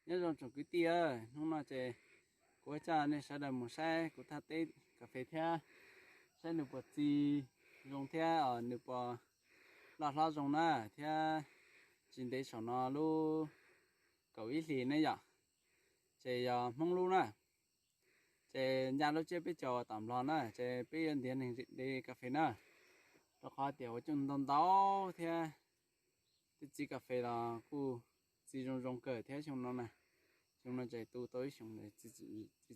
Nyob zoo tsoom kwv tij, hnub no ces kuv coj nej sawv daws mus saib kuv thaj teb kas fes thiab, saib nws puas txi zoo thiab nws puas loj hlob zoo na, thiab tsis ntev saum no lub kaum ib hlis ne yom, ces yog Hmoob lub na, ces ncaj lub tsiab peb caug tom Nplog na, ces peb yuav ntiav neeg de kas fes na, rau qhov tias ua coob ntau ntau thiab tej txiv kas fes los kuj txi zoo zoo kawg thiab xyoo no na. Xyoo no ces tu tau ib xyoos txi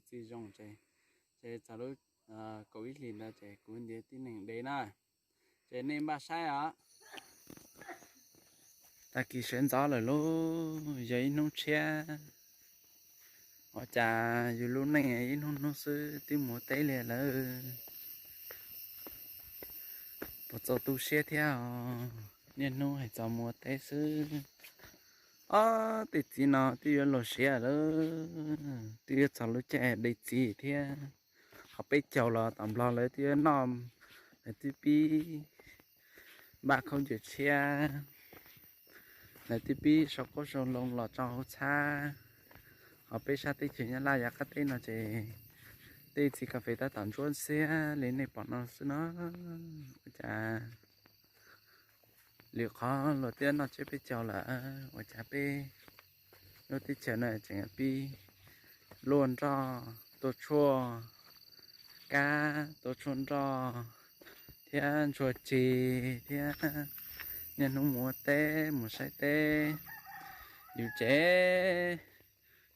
txi zoo ces, ces txog lub kaum ib hlis ntawd ces kuv ntiav tib neeg de na, ces nej npaj saib os. Tag kis sawv ntxov lawm lauj, yog ib hnub tshiab. Ua cas yus lub neej ib hnub hnub xwb twb mus ua teb li lawm. Puas txaus tu siab thiab os, niaj hnub hais txog mus ua teb xwb. Ob tej txiv no twb yuav luag siav lawm, twb yuav txog lub caij de txiv thiab. Qhov peb caug los tom Nplog lawv twb yuav noj, lawv twb pib npaj khaub ncaws tshiab, lawv twb pib sau qoob sau loo los tso hauv txhab. Ho peb sab teb chaws Nyab Laj yav qab teb no ces tej txiv kas fes tab tom ntsuab xiab li nej pom no xwb no. Ua cas lwm qhov luag twb noj tsiab peb caug lawm, ua cas peb lub teb chaws no tseem pib luaj nroj, tua tshuaj kab, tua tshuaj nroj thiab ntsuag tseg thiab. Niaj hnub mus ua teb mus saib teb, yus ces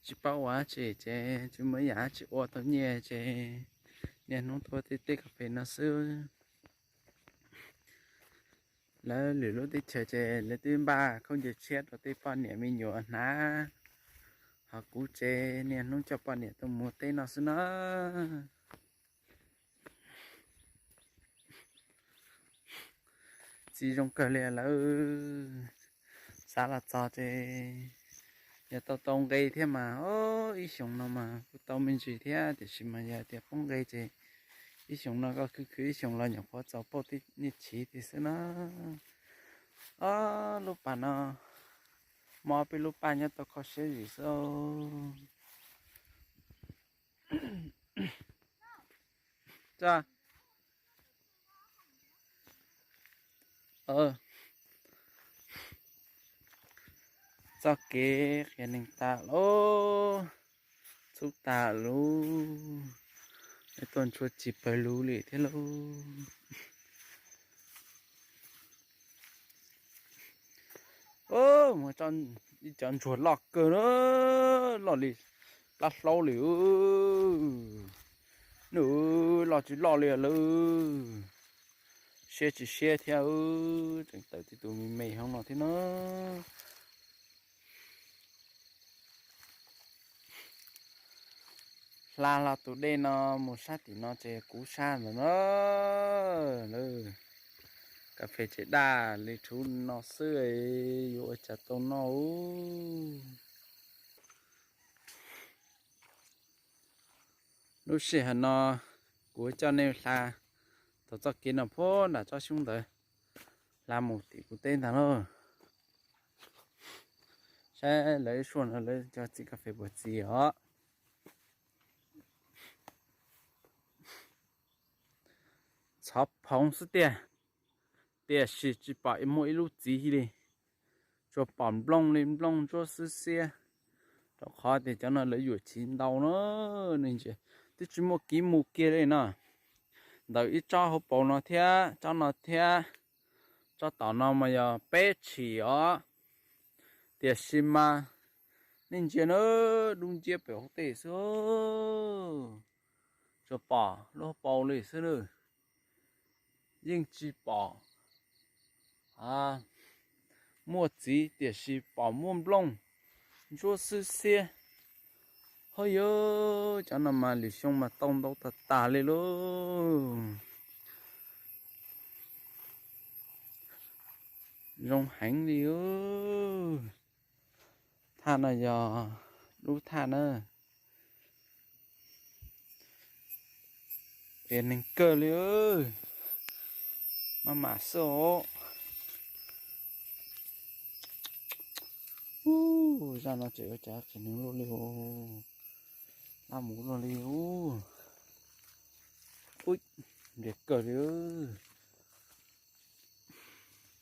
tsis paub ua dab tsi ces tsis muaj ib yam dab tsi ua tau nyiaj ces niaj hnub tuaj tej teb kas fes no xwb. Lawv lwm lub teb chaws ces lawv twb npaj khaub ncaws tshiab rau tej poj niam me nyuam hnav, ho kuv ces niaj hnub coj poj niam tuaj mus ua teb no xwb na. Txiv zoo kawg li lawm, xav los txog ces yog tau tau nqe thiab mas, ib xyoos no mas kuj tau me ntsis thiab, tiam sis mas yog tias poob nqe ces ib xyoos no koj khwv khwv ib xyoos los nyuam qhuav txaus pauj tej nyiaj txiag xwb na. Ob lub pas no, muaj peb lub pas nyob tau kho siab zim xwb. Txoj kev qias neeg tas lauj, txhub tas lauj, tuaj ntshua tsis pawg lug li thiab lauj. Mus ib cov ntsuag loj kawg na, loj li plab hlaub li. Nws loj tsis loj li lawm, siab tsis siab thiab, tseem tawm tib tus me me hauv no thiab na. Hla hlo tus dej no mus sab tim no ces kuv sab ntawm no. Kas fes ces daj li rhuv no xwb, yuav ua cas tau noj. Lub sij hawm no kuv coj nej hla tau txoj kev no puag nram tsob xyoob ntawd, hla mus tim kuv teb ntag lauj. Saib lawv ib suaj no lawv cov txiv kas fes puas txi os. Txhov phoov xwb tiag, tiam sis tsis pom muaj ib lub txiv li. Tsuas pom nplooj li nplooj ntsuab xwb xiab, rau qhov tias cov no lawv yuam chiv ntau na. Nej ntsia, twb tsis muaj kev mus kiag li no. Ntawm ib tsob hauv paus no thiab tsob no thiab tsob tom no mas yog peb tshim os. Tiam sis mas nej ntsia na, dub nciab pem hauv tej xwb, tsuas pom lub hauv paus li xwb na. Yeej tsis pom muaj txiv, tiam sis pom muaj nplooj ntsuab xwb xiab. Ho yog cov no mas lwm xyoo mas tau ntau tag tag li lauj. Zoo heev li. Thaj no yog lub thaj na. Qias neeg kawg li. Maj mam xwb os. Ub, zaj no tseem ua cas qhia neeg luaj li os. Laj mus luaj li ub. Ub, nres kawg li.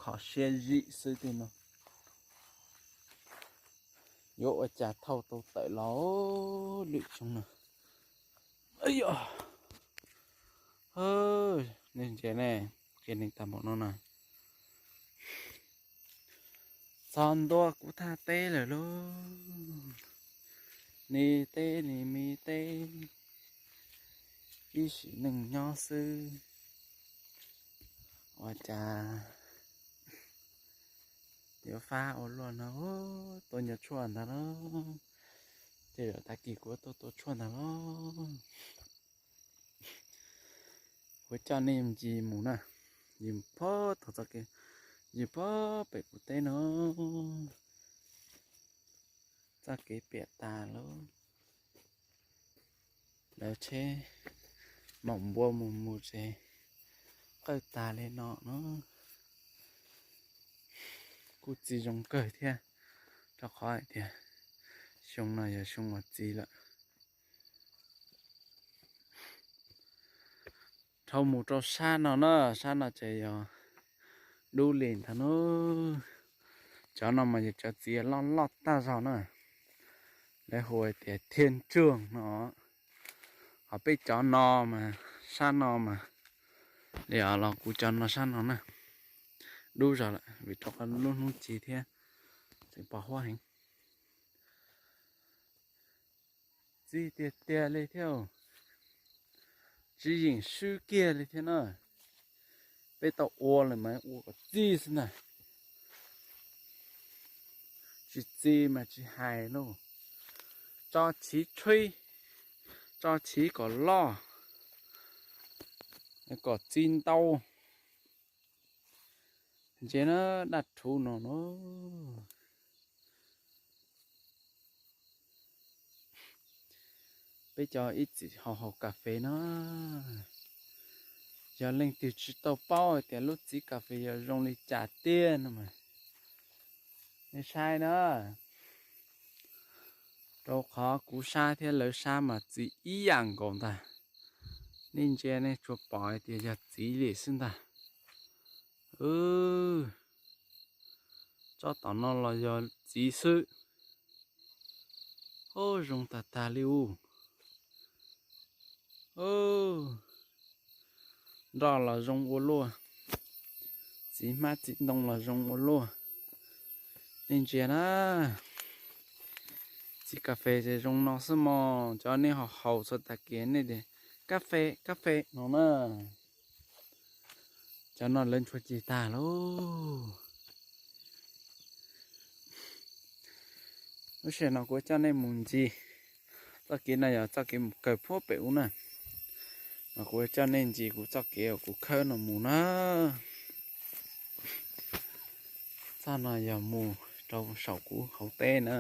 Kho siab zim xwb tej no. Yuav ua cas thauj tau tawm los lwm xyoo no. Yog, nej ntsia ne, qhia neeg tag npaum no na. Txog ntua kuv thaj teb lawm lauj. Ni teb ni me teb, ib sim neej nyob xwb. Ua cas yuav fab ua luaj no, tua nyuag tshuaj ntag los. Tej zaum tag kis kuv tuaj tua tshuaj ntag los. Kuv coj nej ncig mus na, ncig pob tog txoj kev, ncig pob pem kuv teb no. Txoj kev piam tas lauj. Lawv tsheb maum npua mus mus tsev qawj tas li no no. Kuj txiv zoo kawg thiab, rau qhov hais tias xyoo no yog xyoo uas txiv lawm. Dhau mus rau sab no na, sab no ces yog dub li ntag na. Cov no mas yog cov txiv loj loj tag zog na, lawv hu hais tias thiaj ntsuag no. Ho peb cov no mas, sab no mas, li los kuv cov no sab no na, dub zog lawm vim rau qhov lub hnub ci thiab, tseem pos huab heev. Txiv tiag tiag li thiab, tsis yeem swb kiag li thiab na. Peb tau ua lawm mas ua kom txi xwb ntag. Tsis txi mas tsis hais lauj. Tso chiv tshib, tso chiv kom loj, kom txi ntau. Ntsia na, daj rhuv no no. Peb cov ib txwm haus haus kas fes no, yog leej twg tsis tau paub hais tias lub txiv kas fes yog zoo li cas tiag no mas, nej saib na. Rau qhov kuv sab thiab lawv sab mas txiv ib yam nkaus ntag. Nej ntsia nej tsuas pom hais tias yog txiv li xwb ntag. Tsob tom no los yog txiv xwb. Ub, zoo tag tag li ub. Nroj los zoo ua luaj, txiv hmab txiv ntoo los zoo ua luaj. Nej ntsia na, txiv kas fes ces zoo no xwb mog. Cov nej ho haus txog tag kis nej tias kas fes kas fes no na. Cov no lawv ntshua cig tag lauj. Lub sij hawm no kuv coj nej mus ncig, txoj kev no yog txoj kev mus kawg puag pem ub na. Mas kuv coj nej ncig kuv txoj kev uas kuv khawb no mus na. Txoj no yog mus rau saum kuv hauv teb na.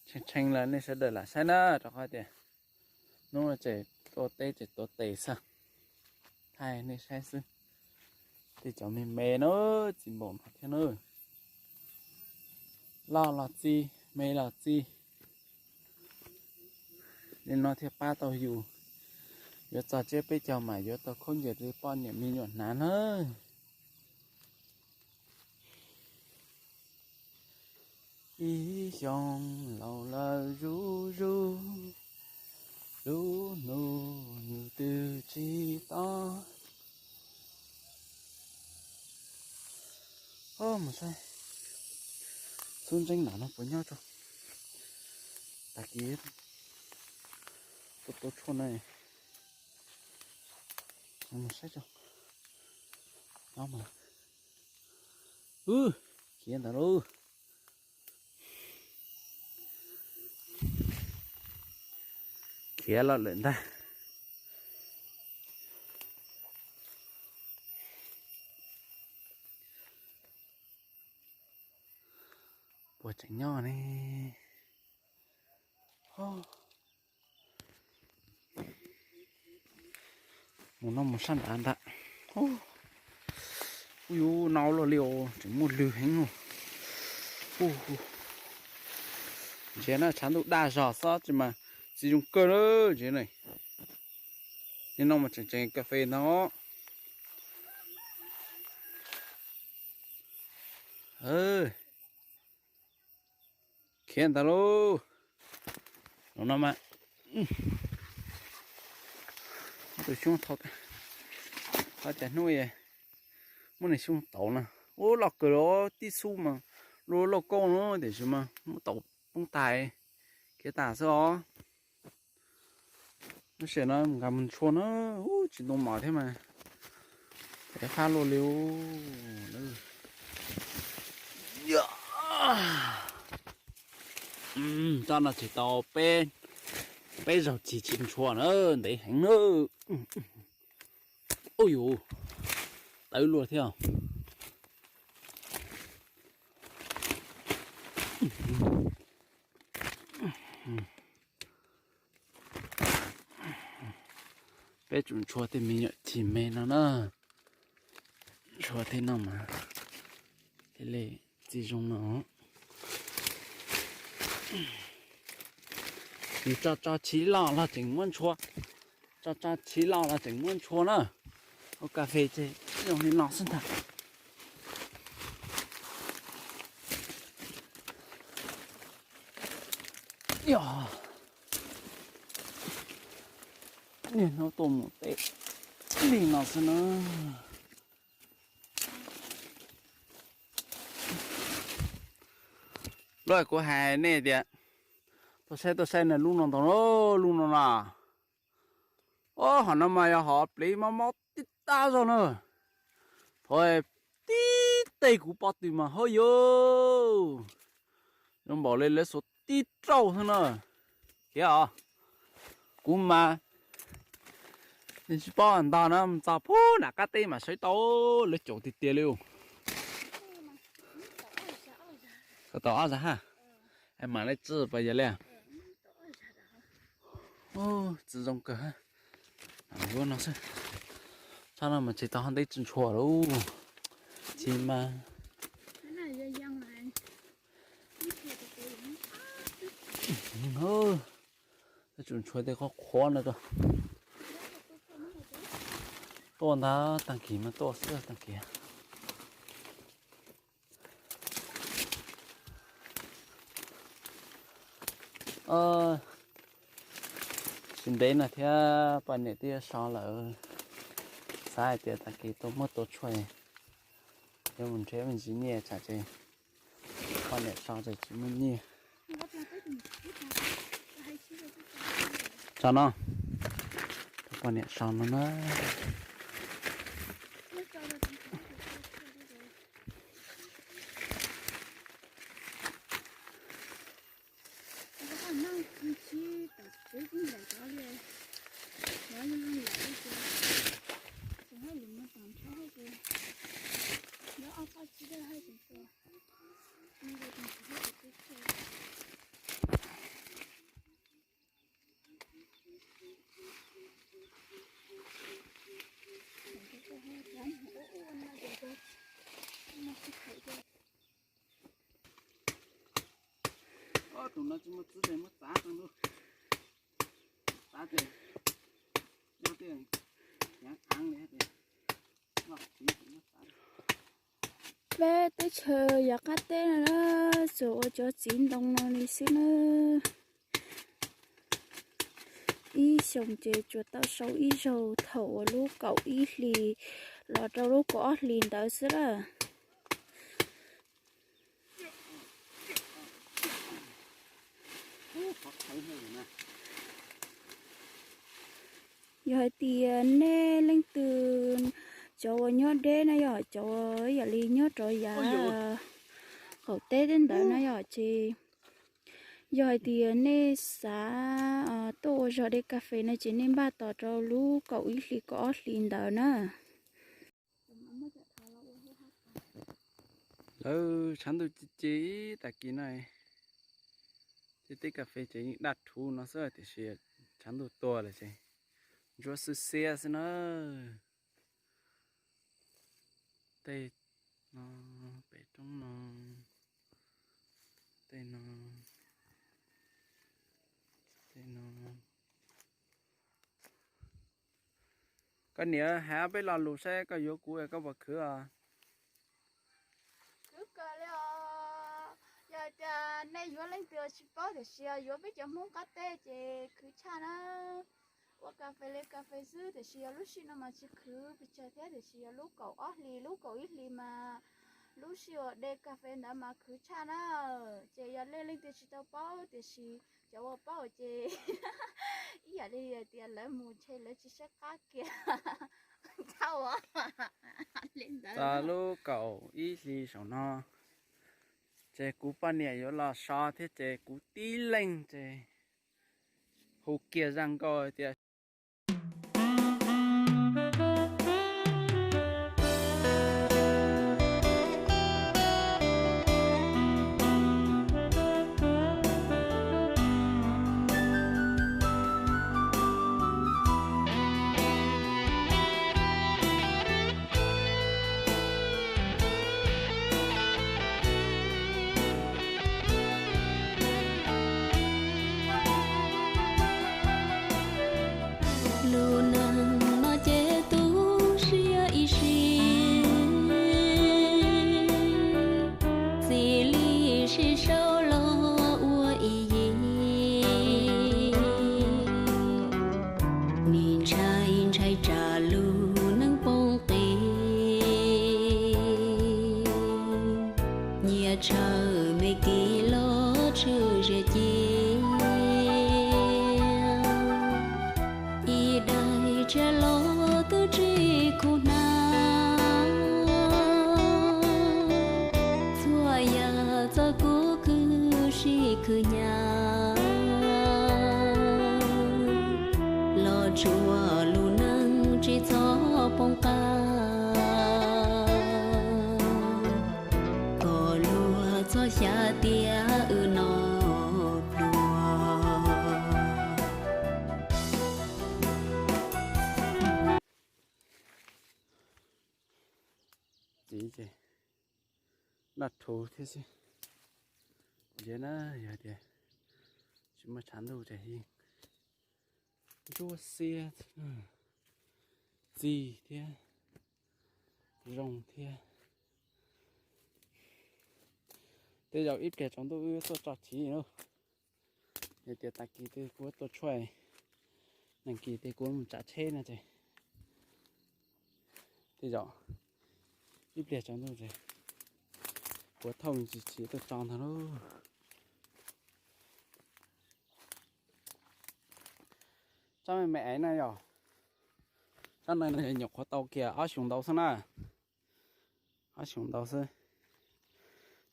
Tshee tshee lawm nej sawv daws lam saib na, rau qhov tias hnub no ces tua teb ces tua tes xwb, thaij nej saib xwb. Tej cov me me na, txiv npaum no thiab na. Loj los txi, me los txi. Li no thiaj pab tau yus. Yuav txog tsiab peb caug mas yuav tau khaub ncaws li poj niam me nyuam hnav na. Ib xyoos laus lawm zuj zus, lub hnub nws twb tsis to. Mus saib xub ntseeb nram no puas nyob rau. Tag kis tua tua tshuaj na. Mus saib tso. Nyob mas. Ub, khiav ntawd lauj. Khiav los lawm ntag. Puas tseem nyob ne? Mus no mus sab nrad ntag. Ub, yuav no luaj li os, tseem muaj lwg heev os. Ub, ntsia na, tshav ntuj daj zog xwb tsis mas txiv zoo kawg na. Ntsia na, nim no mas tseem tseem kas fes ntag. Khiav ntag lauj. Los no mas, tus xyoob thau, thau cas hnub muab niag xyoob tauv na. Ub, loj kawg los tib xub mas luaj lauj kaub no tiam sis mas muab tauv poob tas, khiav tas xwb os. Lub sij hawm no nqa mus ntshua na, ub, tsis ntoo mov thiab mas, phem qab luaj li. Tsob no tsis tau peb, peb zaug tsis tsis ntshua na, ntev heev na. Ub yuv, tawv luaj thiab. Peb tsum ntshua tej me nyuam cig me no na. Ntshua tej no mas thiaj li txiv zoo no. Nws tso tso chiv loj los tseem muab ntshua, tso tso chiv loj los tseem muab ntshua na. Hauv kas fes ces zoo li no xwb ntag. Yog niaj hnub tuaj mus teb li no xwb na. Lub kuv hais nej tias, tuaj saib tuaj saib na, lub no ntag, lub no na. Ob, hom no mas yog hom plev mob mob tib tag zog na. Thov tib teg kuv pob tw mas ho yog zoo npaum li lawv xuas tib rauj xwb na. Khiav os. Kuv mas tsis paub ntog na, txog pub nram qab teb mas sawv tau lawv caum tiag tiag li. Tau ob zag ha, mam li txi pas yog li. Txiv zoo kawg. Ub no xwb, tsob no mas tsis tau hov ntej tsis ntshua lauj. Tsis mas, tsum ntshua tej qhov qhuav no rau. Tuaj ntag, tag kis mas tuaj xwb tag kis. Tsis ntev no thiab poj niam twb yuav so lawm. Xav hais tias tag kis tuaj muab tua tshuaj, yuav mus nrhiav me ntsis nyiaj tsam ces poj niam so ces tsis muaj nyiaj. Tso no, poj niam so no na. Tus no tsis muaj txwv ces muab txav tau lub, txav ces nyob tej av li. Peb teb chaws yav qab teb no na, tsuas ua cov txiv ntoo no li xwb na. Ib xyoos ces tsuas tau sau ib zaug thaum uas lub kaum ib hlis los rau lub kaum ob hlis ntawd xwb lawm. Yog hais tias nej leej twg, cov uas nyob deb na yom, cov yam li nyob rau yav qaum teb tej ntawd na yom, ces yog hais tias nej xav tuaj ua zog de kas fes no ces nej npaj tos rau lub kaum ib hlis kaum ob hlis ntawd na. Lawv tshav ntuj ci ci ib tag kis no, tej teb kas fes ces yeej daj rhuv no xwb tiam sis tshav ntuj tuag lawm ces ntsuab xwb xiab xwb na. Tej No, pem roob no, tej no, tej no. Koj niam, hais peb lo lus saib koj yuav kuv koj puas khwv os? Khwv kawg li os. Yog tias nej yuav leej twg tsis paub, tiam sis yog yuav peb cov Hmoob qab teb ces khwv tshaj na. Ua kas fes li kas fes xwb, tiam sis yog lub sij no mas tsis khwv pes tsawg thiab, tiam sis yog lub kaum ob hlis lub kaum ib hlis mas lub sij uas de kas fes ntawd mas khwv tshaj na. Ces yog leej leej twg tsis tau paub, tiam sis cov uas paub ces ib yam li tias lawv mus ntshe lawv tsis saib qab kiag. Txog lub kaum ib hlis saum no, ces kuv poj niam yuav los so thiab ces kuv tib leeg ces hu kiag zaj nkauj tias lub neej no ces tu siab ib sim, txij li sib sau los ua ib yig, nim ntshai ntshai tsam lub neej poob qis, nyias tshawb me kis los tshwm zias cia, ib daim tshiab los twb tsis khuv hnav, txhua yam txoj kuv khwv sij khwv nyav, los tsuas lub neej tsis txhob poob qab, kom luag txhob xav tias wb no pluag. Txiv ces noj rhuv thiab xwb. Ntsia na, yog tias tsis muaj tshav ntuj ces yeej ntsuab xiab, txig thiab zoo thiab. Tej zaum ib pliag tsaus ntuj wb tuaj tso chiv na. Yog tias tag kis tej kuv tuaj tshuaj, nag kis tej kuv mus tsav tsheb no ces tej zaum ib pliag tsaus ntuj ces kuv thauj me ntsis chiv tuaj tso ntag lauj. Tsob me me ev no yom, tsob no nyuam qhuav tau kiag ob xyoos ntau xwb na. Ob xyoos ntau xwb.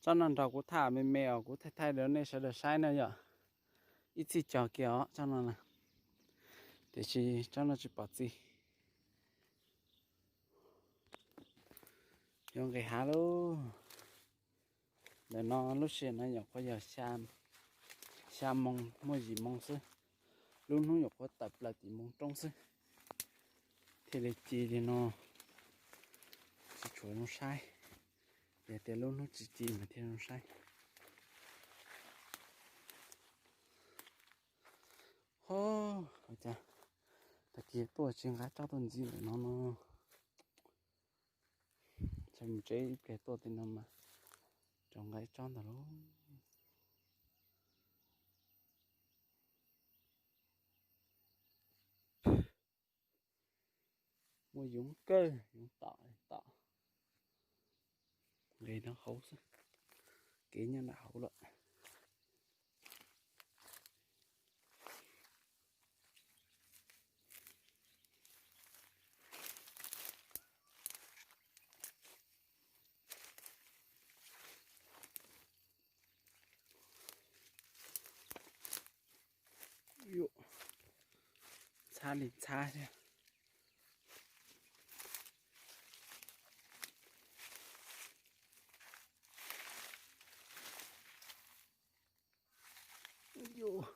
Tsob no nrog kuv tham me me os, kuv thaij thaij rau nej sawv daws saib na yom. Ib txhij cog kiag os tsob no na, tiam sis tsob no tsis pom txiv. Yuav nqis hav lauj. Ntawm no lub sij hawm no nyuam qhuav yog xya moos muaj yim moos xwb. Lub hnub nyuam qhuav tawm plaws tim moos roob xwb. Thiaj li ci li no, tsis tshua zoo saib. Yog tias lub hnub tsis ci mas thiaj zoo saib. Ho, ua cas tag kis tuaj tsis nqa tsob tuaj ntxiv lawm no no. Tsam mus tsev ib pliag tuaj tej no mas rov nqa ib tsob ntag lauj. Muaj yoov kawg, yoov tom tom. Nqis no hauv xwb, kev nyob nram hauv lawm. Ntxhab li ntxhab thiab. Yuav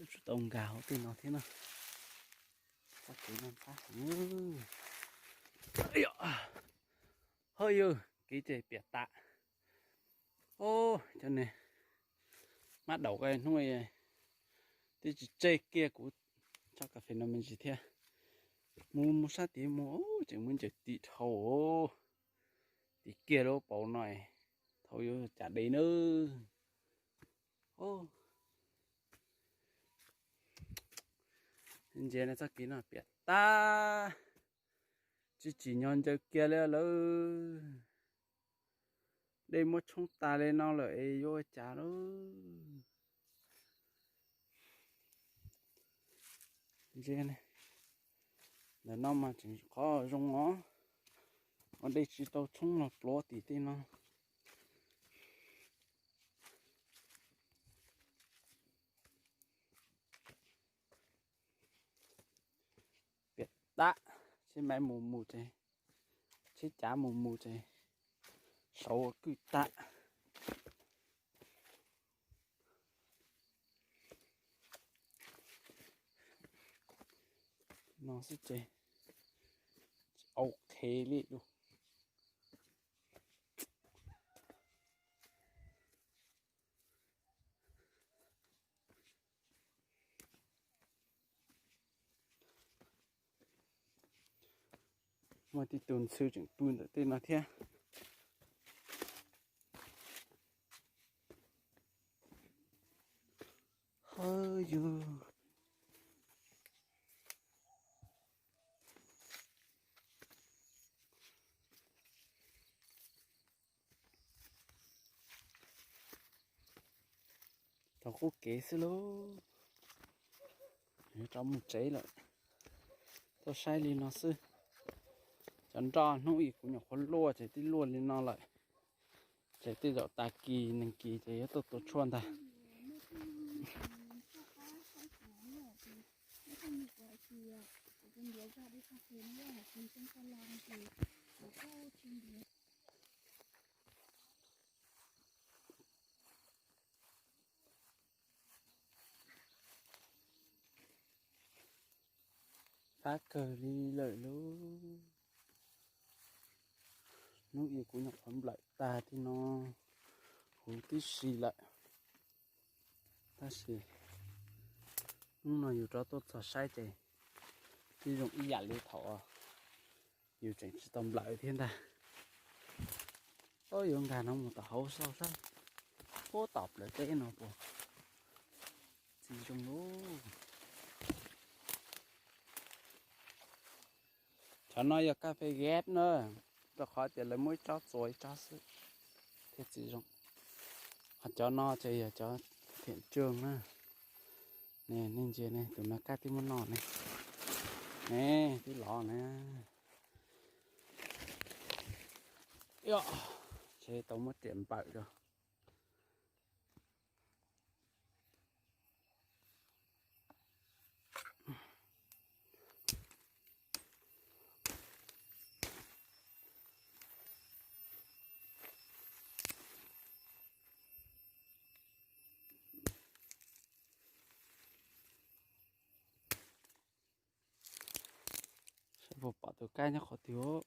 tsum tau nkag hauv tej no thiab na. Txoj kev no ntxhab heev. Yus kev ces piam tas. Cov niag mab daum hnub twb tsis tseg kiag kuv tsob kas fes no me ntsis thiab. Mus mus sab tid mus tseem muaj ncaws tim dhau. Tim kiag lub paus no, thaum yuav cas de nawb. Ntsia txoj kev no piam tag, tsis tsim nyog ncaws kiag li lawm. Dej muab tshoob tas li no lawm es yuav ua cas lauj? Ntawm no mas tseem qhov zoo os, ua dej tsis tau tshoob los pluav tim tej no. Piam tag, tsheb maiv mus mus ces, tsheb cav mus mus ces, saud ua kwj tag. No xwb ces, ok li lawm. Muaj tib tug ntxhw tseem pw ntawm tej no thiab. Hawb yus. Rau qub kev xwb lauj. Yuav rov mus tsev lawm. Tuaj saib li no xwb. Cov nroj hnub ib kuv nyuam qhuav luaj ces twb luaj li no lawm. Ces tej zaum tag kis nees kis ces yuav tuaj tua tshuaj ntag. Fab kawg li lawm lauj. Hnub ib kuv nyuam qhuav nplawm tag tej no huv tib si lawm. Tab sis hnub no yus rov tuaj txog saib ces twb zoo ib yam li thaum yus tseem tsis tau nplawm thiab ntag. Yuav nkag no mus tom hauv xauj saib puag tom plawv teb no puas txiv zoo lauj. Cov no yog kas fes gas na, rau qhov tias lawv muab ib tsob txua ib tsob xwb thiaj txiv zoo. Ho cov no ces yog cov thiam tsuag na. Nej ntsia ne, tus no kab twb muab noj ne. Ne, twb lov na. Ces tau muab riam nplawm rau. Saib puas pom tus kab nyob qhov twg.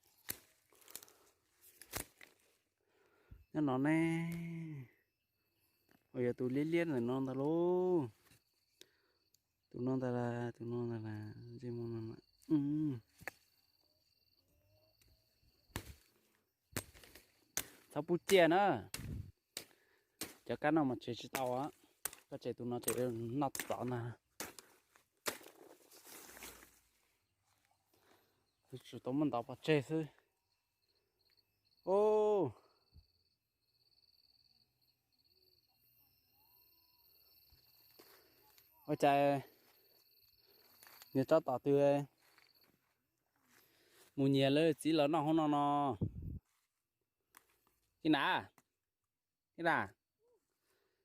Nyob no ne. Uas yog tus liab liab ntawm no ntag lauj. Tus no ntag las, tus no ntag las, ntsej muag no. Txhob pub ciaj na. Cov kab no mas tseg tsis tau, koj tseg tus no ces noj txov ntag. Tsuas tau muab ntov pov tseg xwb. Ua cas niag tsob tom twg mus nyiag lawv txiv los noj hauv no no? Ib na, ib na,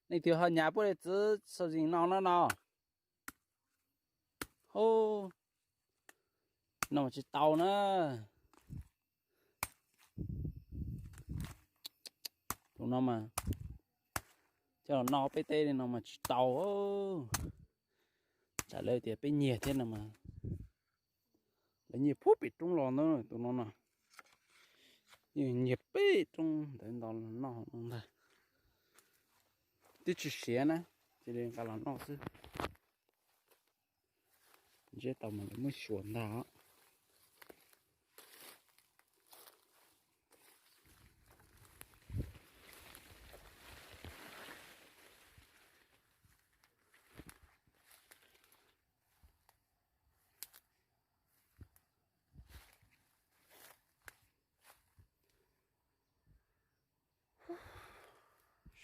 nej twb ho nyiag puab li txiv sau zis no no no. Hu, no mas tsis tau na. Tus no mas coj los noj peb teb li no mas tsis tau. Tsam lawv tias peb nyiag thiab no mas, lawv nyiag puag pem roob los ntag tus no no. Nyiag peb roob ntawd nto los noj ntag. Twb tsis siav na, cia li nqa los noj xwb. Ntseb tau mas lawv muab xyuas ntag os.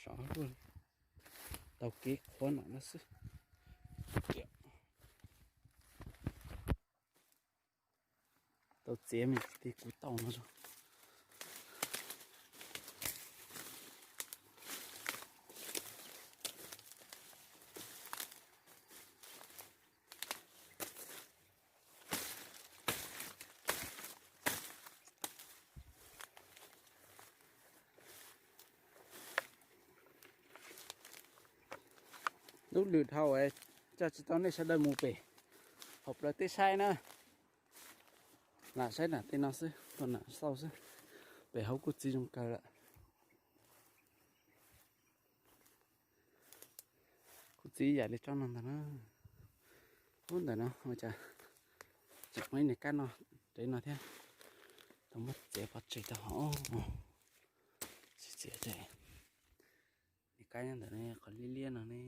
Sov luaj, tau kev qhuav no xwb. Tau txiav me ntsis kuv tau no. Lub lwm dhau, coj tsis tau nej sawv daws mus pem hauv plawv teb saib na. Lam saib nram tej no xwb, tuaj nram xauj xwb. Pem hauv kuj txiv zoo kawg lawm. Kuj txiv ib yam li tsob no ntag na. Ub, ntawm no ua cas tseem muaj ib niag kab no, ntev no thiab. Tau muab txiav pov tseg tau hov. Txiav txiav niag kab nyob ntawm no qhov liab liab no ne,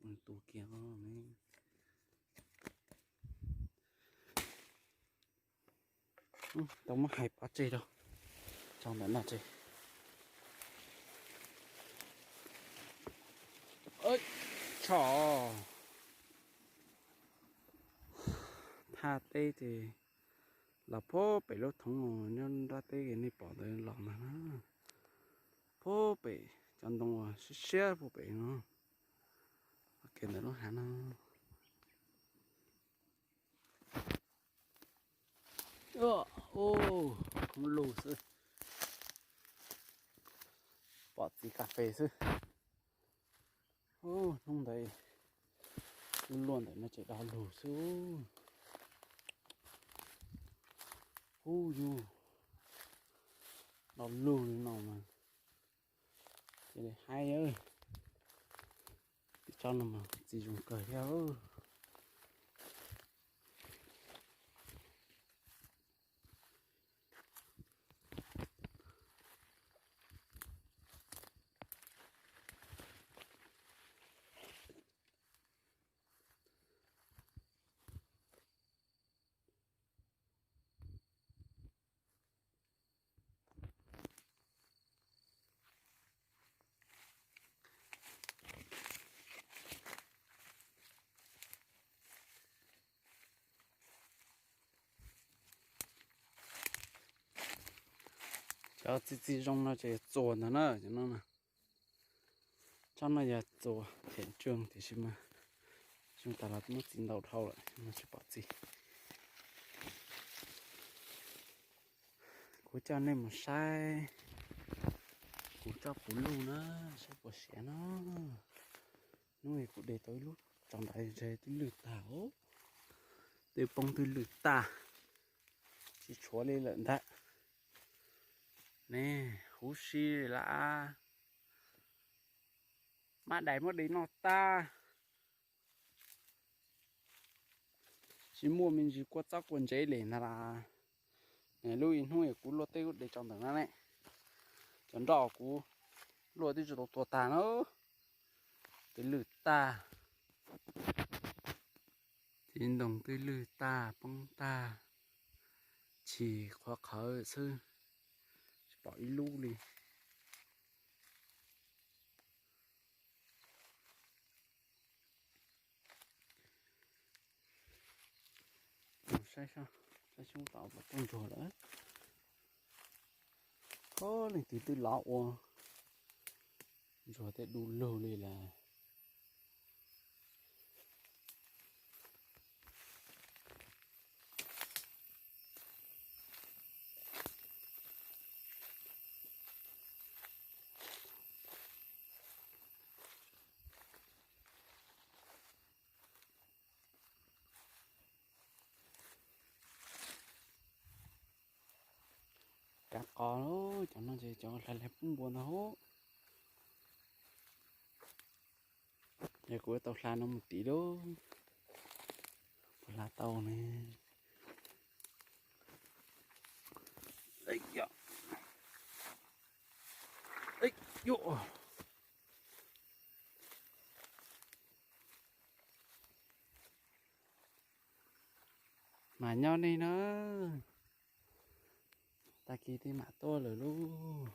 ua tu kiag ne. Tau muab hais pov tseg rau, tso ntawm no tseg. Tso, thaj teb ces los puag pem lub thoov nyob nruab teb nej pom ntawd los ntag na. Puag pem cov ntoo uas siab siab puag pem no, kiag ntawm lub hav no. Ub, lug xwb. Pom txiv kas fes xwb. Ub, hnub ntawd luaj ntawm no tseem do lug xwb. Ub, yug do lug li no mas cia li haib. Tsob no mas txiv zoo kawg thiab. Cov txiv txiv zoo no ces yog txuas ntag na, cov no na. Tsob no yog txuas them tsoo tiam sis mas zoo tas los muab txiv ntaus dhau lawm no tsis pom txiv. Kuv coj nej mus saib kuv tsob puv luj na, saib puas siav no. Hnub kuv de tau ib lub tso nrad ze twb lwj tag, twb poob twb lwj tag, tsis tshuav li lawm ntag. Ne, huv si lawm. Mab dais muab de noj tag. Tsis muaj me ntsis kua txob kua ntsev li ntag las. Lub ib hnub kuv luaj teb kuv de tso ntawm no ne. Cov nroj kuv luaj twb tsis tau tua tag na. Twb lwj tag. Txiv ntoo twb lwj tag poob tag, chim qhuav qhawv xwb, tsis pom ib lub li. Saib xyoob tom puas tuaj ntsuag lawm. Koj leej twg twb lov ua ntsuag tej du lug li lawm. Kav Qos, cov no ces cov hlais hlais pub npua ntag hauv. Yog kuv tau hla no mus tid lauj, puas hla tau ne? Mas nyob nej na, tag kis tej mam tuaj lawm lauj.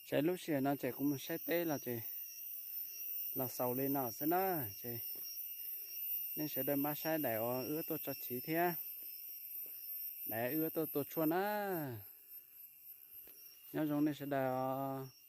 Ces lub sij hawm no ces kuv mus saib teb los ces los xaus li no xwb na. Ces nej sawv daws npaj saib daim uas wb tuaj tso chiv thiab daim wb tuaj tua tshuaj na. Nyob zoo nej sawv daws os.